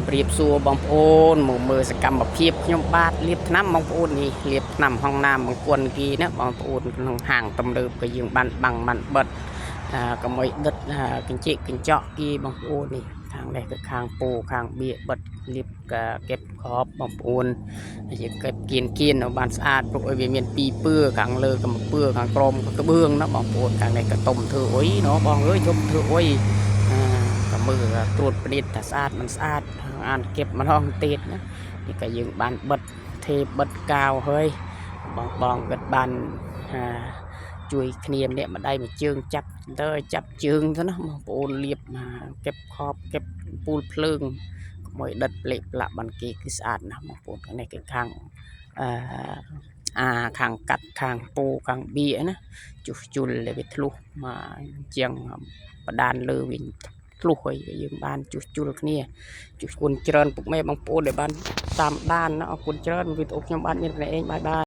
ជំរាបសួរបងប្អូនមកមើលសកម្មភាពខ្ញុំបាទលាបថ្នាំបងប្អូននេះលាបថ្នាំហងណាមបង្គន់គីណាបងប្អូនក្នុងហាងទំនើបក៏យើងបានបាំងបានបិទអាកុំឲ្យដិតអាកញ្ជិកកញ្ចក់គីបងប្អូននេះខាងនេះគឺខាងពូខាងបៀបិទលាបកាកេបក្របបងប្អូនហើយយើងកេបគៀនគៀនឲ្យបានស្អាតព្រោះឲ្យវាមានពីរពើខាងលើក៏មួយពើខាងក្រោមក៏ក្បឿងណាបងប្អូនខាងនេះក៏តុំធ្វើអុយណោះបងអើយជប់ធ្វើអុយអាក៏មើលត្រួតពិនិត្យថាស្អាតមិនស្អាតអានគៀបម្ដងទៀតណានេះក៏យើងបានបិទទេបិទកាវហើយបងបងគាត់បានអាជួយគ្នាម្នាក់ម្ដាយមួយជើងចាប់ទៅចាប់ជើងទៅណាបងប្អូនលាបមកកេបខបកេបពូលភ្លើងកុំឲ្យដិតផ្លេកផ្លាក់បានគេគឺស្អាតណាស់បងប្អូនខាងនេះគឺខាងអឺអាខាងកាត់ខាងពូខាងបៀណាជួសជុលដែលវាធ្លុះមកជាងបដានលើវិញធ្លុះហើយយើងបានជួសជុលគ្នាជួសគុណច្រើនពុកម៉ែបងប្អូនដែលបានតាមដានណាអរគុណច្រើនវីដេអូខ្ញុំបាទមានតែឯង bye bye.